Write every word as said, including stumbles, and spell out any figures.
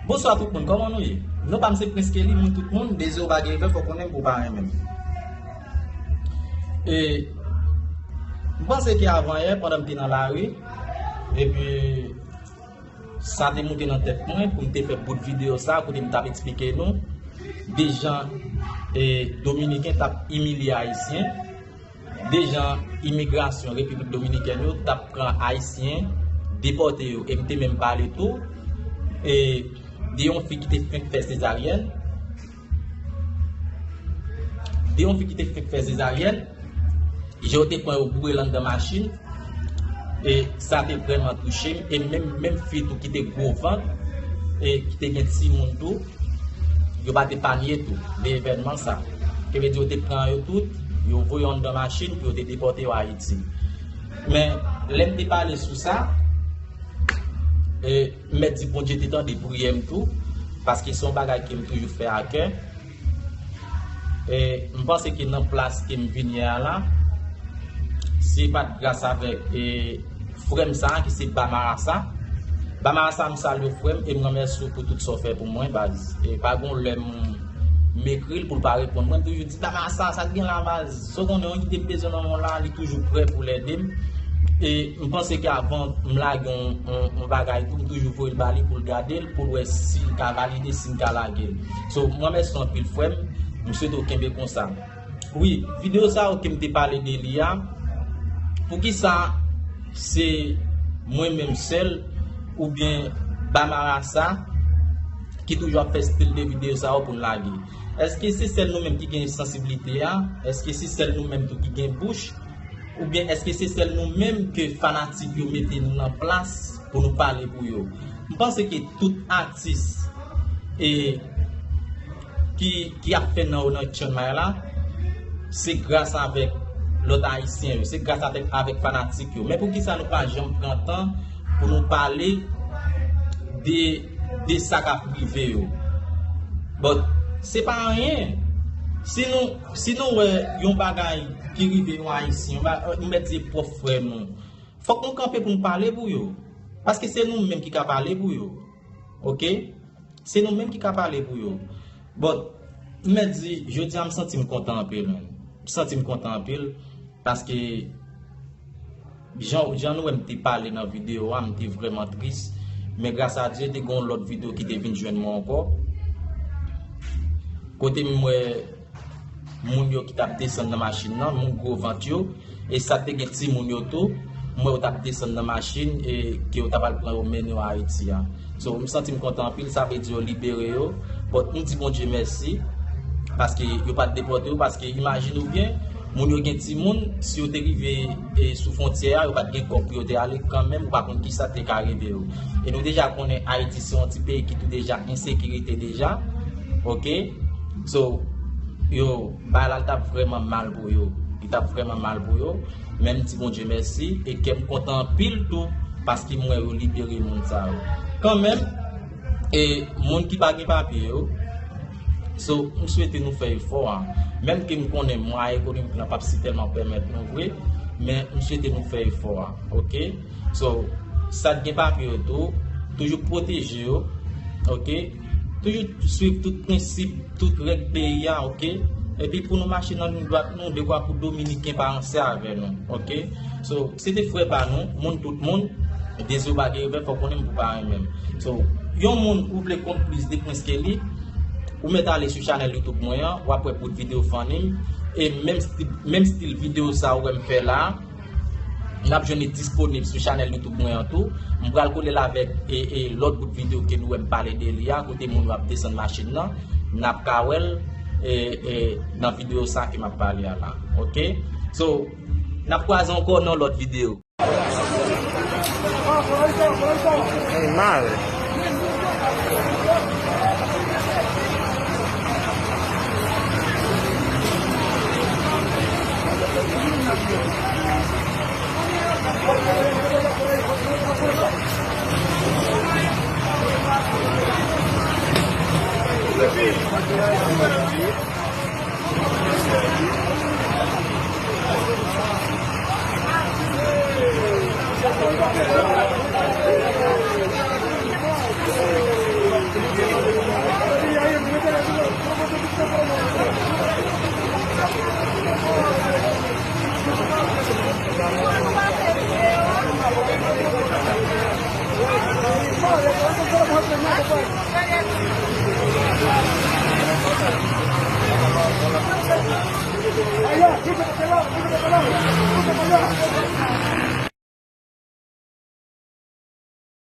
Bonswa tout moun, kòman nou ye? Non pa m se Prince Kelly, moun tout moun, dezi w pa gen revè, fò konnen m pou pa renmen m. E, m panse ke avan yè, pandan m te nan lari, epi sa te moute nan tèt mwen pou m te fè bout videyo sa, kote m t ap eksplike nou de jan, e, Dominiken t ap imilye Ayisyen, de jan imigrasyon Repiblik Dominikèn yo t ap pran Ayisyen, depòte yo, e m te menm pale tou, e, de yon fi ki te fenk fè sezaryèn, de yon fi ki te fenk fè sezaryèn, jan yo te pran yo boure l anndan machin, e sa te vrèman touche m, e menm, menm fi tou ki te gwo vant, e ki te gen timoun tou, yo pa t epanye tou de evènman sa. Ke vle di yo te pran yo tout, yo voye yo anndan machin pou yo te depòte yo Ayiti. Men, lè m te pale sou sa, e, m mèt di Bondye te tande priyè m tou, paske se yon bagay ke m toujou fè a kè. E, m panse ke nan plas ke m vin ye a la, si pa t gras avèk, e, frè m sa a, ki se Bamarasa. Bamarasa, m salye w, frè m, e m remèsye w pou tout sa w fè pou mwen, baz. E pa gon lè m, m ekri l pou l pa reponn mwen, m toujou di, "Bamarasa, sa k gen la, baz?" Sa w konnen, yon ide m bezwen nan men w la, li toujou prè pou l ede m. E m panse ke avan m lage yon, yon, yon bagay tou, m toujou voye l ba li pou l gade l, pou l wè si l ka valide, si m ka lage l. So, m remèsye w anpil, frè m. M swete w kenbe konsa. Wi, videyo sa yo ke m te pale de li a, poukisa se mwen menm sèl oubyen Bamarasa ki toujou ap fè stil de videyo sa yo pou n lage? Èske se sèl nou menm ki gen sansiblite a? Èske se sèl nou menm tou ki gen bouch? Oubyen èske se sèl nou menm ke fanatik yo mete nou nan plas pou nou pale pou yo? M panse ke tout atis, e, ki, ki ap fè nan yo nan Chiang Mai la, se gras avèk lòt Ayisyen yo, se gras avèk, avèk fanatik yo. Men poukisa nou pa janm pran tan pou nou pale de, de sa k ap rive yo? But, se pa anyen. Si nou, si nou wè yon bagay ki rive yon Ayisyen, yon ba-, nou mèt di pwòp frè nou, fòk nou kanpe pou nou pale pou yo. Paske se nou menm ki ka pale pou yo. Oke? Se nou menm ki ka pale pou yo. But, m mèt di, jodi a m santi m kontan anpil, man. M santi m kontan anpil, paske jan, jan nou wè m te pale nan videyo a, m te vrèman tris. Men gras a Dye, te gen yon lòt videyo ki te vin jwenn mwen ankò. Kote m wè moun yo ki t ap desann nan machin nan, moun gwo vant yo, e sa te gen timoun yo tou, m wè yo t ap desann nan machin, e ke yo t ap al pran yo mennen yo Ayiti a. So, m santi m kontan anpil, sa vle di yo libere yo. But m di Bondye mèsi, paske yo pa t depòte yo, paske imajine w byen, moun yo gen timoun, si yo te rive, e, sou fwontyè a, yo pa t gen kòb pou yo te ale kanmenm, ou pa konn kisa te ka rive yo. E nou deja konnen Ayiti se yon ti peyi ki tou deja ensekirite deja, oke? So, yo, bagay la, l t ap vrèman mal pou yo. Li t ap vrèman mal pou yo. Men m di Bondye mèsi, e kè m kontan anpil tou, paske m wè yo libere moun sa yo. Kanmenm, e moun ki pa gen papye yo, so, m swete nou fè efò a. Menm ke m konnen mwayen ekonomik lan p ap sitèlman pèmèt nou vre, men m swete nou fè efò a, oke? So, sa k gen papye yo tou, toujou pwoteje yo, oke? Toujou swiv tout prensip, tout règ peyi a, oke? Epi pou nou mache nan liy dwat nou, dekwa pou Dominiken pa ranse avè nou, oke? So, se te frè pa nou, moun tout moun, dezi w pa gen revè, fò konnen m pou pa renmen m. So, yon moun ou vle konn plis de Prince Kelly, ou mèt ale sou chanèl YouTube mwen an, w ap wè bout videyo funny m, e menm stil, menm stil videyo sa ou wè m fè la, n ap jwenn li disponib sou chanèl YouTube mwen an tou. M pral kole l avèk, e, e, lòt bout videyo ke nou wè m pale de li a, kote moun yo ap desann machin nan. N ap ka wè l, e, e, nan videyo sa ke m ap pale a la. Oke? So, n ap kwaze ankò nan lòt videyo. Animal.